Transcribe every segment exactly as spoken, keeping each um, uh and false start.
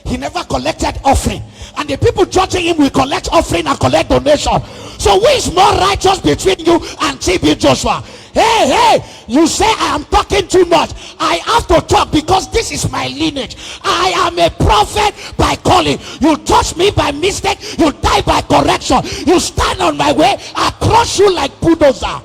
He never collected offering. And the people judging him will collect offering and collect donation. So who is more righteous between you and T B Joshua? Hey, hey, you say I am talking too much. I have to talk because this is my lineage. I am a prophet by calling. You touch me by mistake, you die by correction. You stand on my way, I crush you like bulldozer.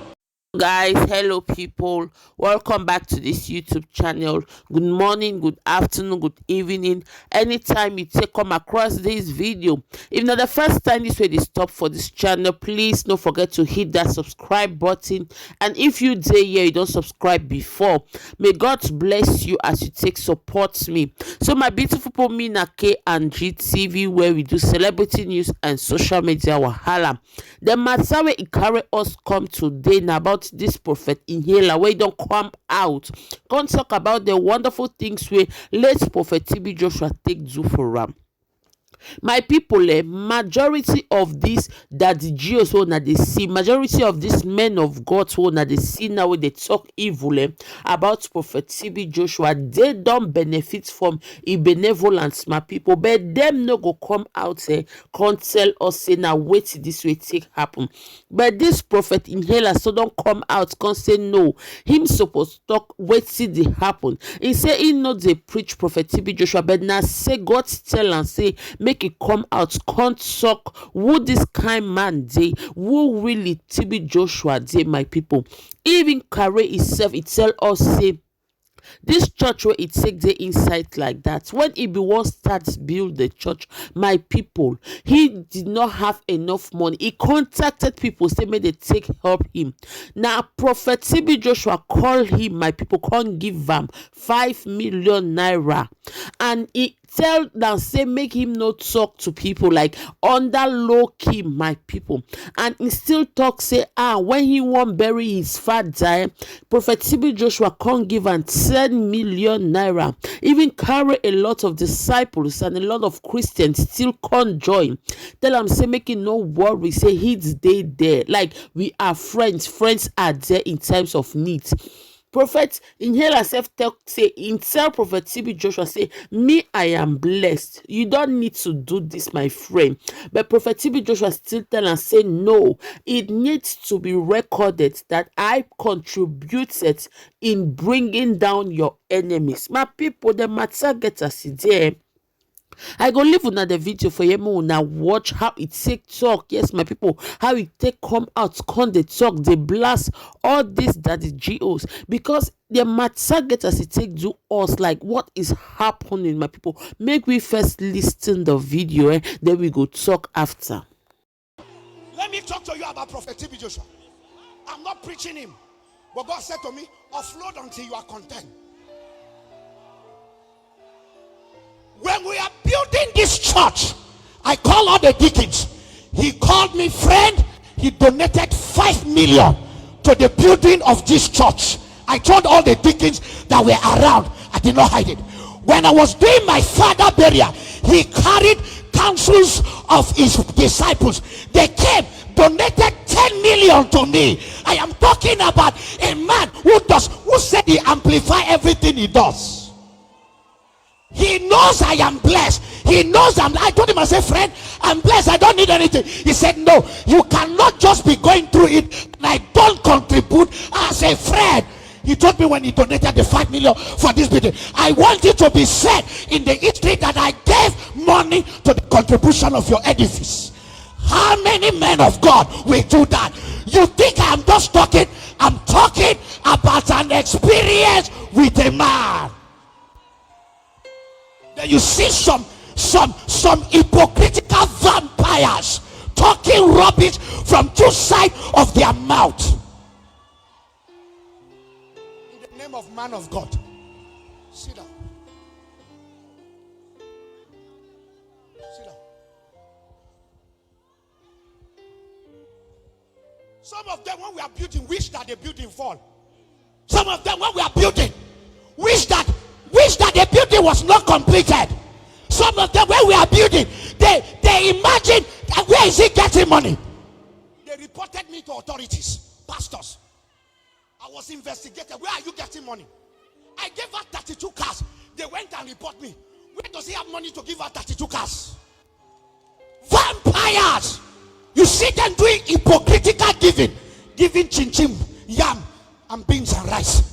Guys, hello people, welcome back to this YouTube channel. Good morning, good afternoon, good evening, anytime you take come across this video. If not the first time this way they stop for this channel, please don't forget to hit that subscribe button. And if you dey here, you don't subscribe before, may God bless you as you take support me. So my beautiful people, me na K and G T V, where we do celebrity news and social media wahala. The matter wey e carry us come today na about this prophet Inhaler, wey don come out come talk about the wonderful things wey late prophet T B Joshua take do for am. My people, eh, majority of this that the Jews wey una dey see, majority of these men of God wey una dey see now wey dey talk evil, eh, about prophet T B Joshua, they don benefit from e benevolence, my people, but dem no go come out, eh, come tell us say na wetin this wey take happen. But this prophet Inhaler so don come out come say no, him suppose talk wetin dey happen. He say he no dey preach prophet T B Joshua, but na say God tell am say make he come out come talk who this kind man dey, who really T B Joshua dey, my people. He even carry himself, he tell us say this church wey e take dey inside like that, when e be wan start build the church, my people, he did not have enough money. He contacted people say make they take help him. Na prophet T B Joshua call him, my people, come give am five million naira, and he tell am say make him no talk to people, like, under low key, my people. And he still talk say, ah, when he wan bury his father, eh, prophet T B Joshua come give am ten million naira, even carry a lot of disciples and a lot of Christians still come join, tell am say make he no worry, say he dey there, like, we are friends, friends are there in times of need. Prophet Inhaler sef talk say, him tell prophet T B Joshua say, me, I am blessed, you don't need to do this, my friend. But prophet T B Joshua still tell am say no, it needs to be recorded that I contributed in bringing down your enemies. My people, the matter get as e dey. I go leave una the video for you, make una watch how it take talk. Yes, my people, how it take come out, come dey talk, dey blast all this that the G Os, because the matter get as it take do us, like, what is happening, my people. Make we first listen the video, eh? Then we go talk after. Let me talk to you about Prophet T B Joshua. I'm not preaching him, but God said to me, offload until you are content. When we are building this church, I call all the deacons. He called me, friend, he donated five million to the building of this church. I told all the deacons that were around, I did not hide it. When I was doing my father burial, he carried councils of his disciples. They came, donated ten million to me. I am talking about a man who does, who said he amplify everything he does. He knows I am blessed. He knows I'm, I told him, I said, friend, I'm blessed. I don't need anything. He said, no, you cannot just be going through it and I don't contribute as a friend. He told me when he donated the five million for this building. I want it to be said in the history that I gave money to the contribution of your edifice. How many men of God will do that? You think I'm just talking? I'm talking about an experience with a man. Then you see some some some hypocritical vampires talking rubbish from two sides of their mouth. In the name of man of God, sit down. Sit down. Some of them, when we are building, wish that the building fall. Some of them, when we are building, wish that wish that the building was not completed. Some of them, when we are building, they they imagine that where is he getting money? They reported me to authorities, pastors. I was investigated. Where are you getting money? I gave out thirty-two cars. They went and report me. Where does he have money to give her thirty-two cars? Vampires! You see them doing hypocritical giving, giving chin chin, yam, and beans and rice.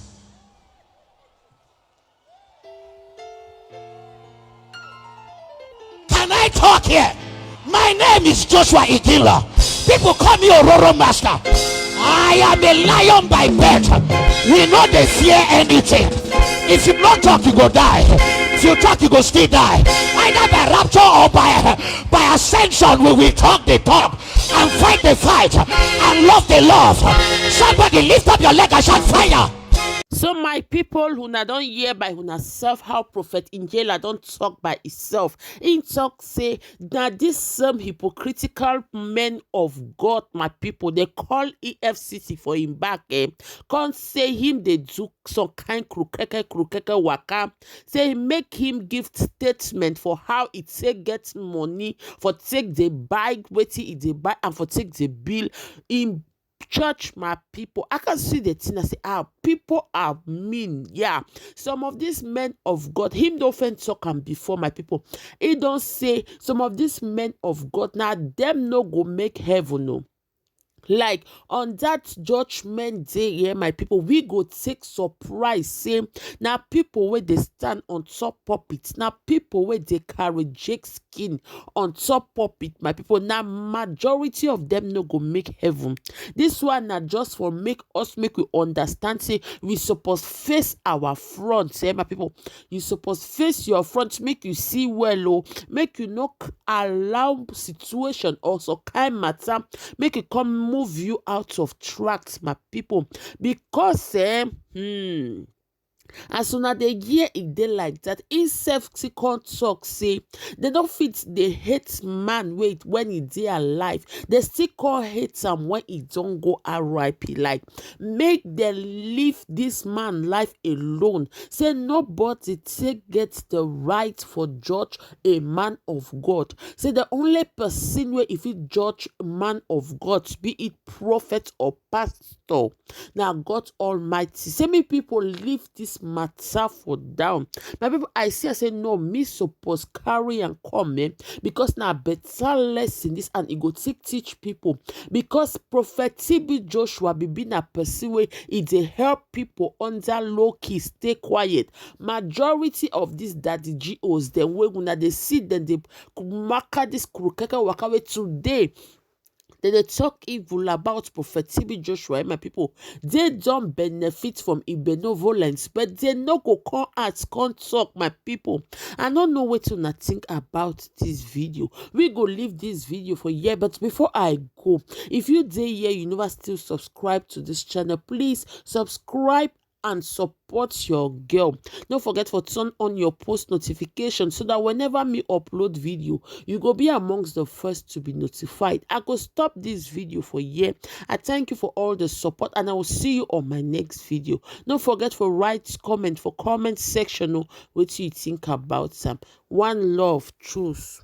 Can I talk here? My name is Joshua Iginla. People call me Ororo Master. I am a lion by birth. We know they fear anything. If you don't talk, you go die. If you talk, you go still die. Either by rapture or by, by ascension, we will talk the talk and fight the fight and love the love. Somebody lift up your leg and shout, "Fire!" So my people, una don hear by una self how Prophet Ingela don talk by himself. He talk say na this same hypocritical men of God, my people, they call E F C C for him back, eh? Come say him they do some kind krukeke krukeke waka. Say make him give statement for how he take get money, for take the buy wetin he dey buy and for take the bill in church, my people. I can see the thing. I say, ah, people are mean. Yeah. Some of these men of God, him don't offend talk am before, my people. He don't say some of these men of God, now them no go make heaven, no. Like on that judgment day, yeah, my people, we go take surprise. Say now people where they stand on top pulpit, now people where they carry Jake skin on top pulpit, my people. Now majority of them no go make heaven. This one na just for make us make we understand say we suppose face our front, eh, my people. You suppose face your front, make you see well, oh, make you no c- allow situation or some kind matter make it come move you out of track, my people. Because eh, hmm, as una dey hear e dey like that, he sef still come talk say they no fit dey hate man wey when he dey alive, they still come hate am when he don go R I P. Like make dem leave this man life alone. Say nobody take get the right for judge a man of God. Say the only person wey e fit judge man of God, be it prophet or pastor, na God Almighty. Say me people leave this matter for down. My people, I see, I say no, me suppose carry and come, eh? Because na better lesson this and e go take teach people. Because Prophet T B Joshua be been a person wey e dey help people under low key, stay quiet. Majority of these daddy G Os, dem wey una dey see dem dey maka this krukeke waka wey today they dey talk evil about Prophet T B Joshua, eh, my people. They don't benefit from e benevolence, but they no go come out, come talk, my people. I don't know what una think about this video. We go leave this video for here, but before I go, if you dey here, you never still subscribe to this channel, please subscribe and support your girl. Don't forget for turn on your post notification so that whenever me upload video, you go be amongst the first to be notified. I go stop this video for here. I thank you for all the support and I will see you on my next video. Don't forget for write comment for comment section, oh, what you think about them. One love, truth.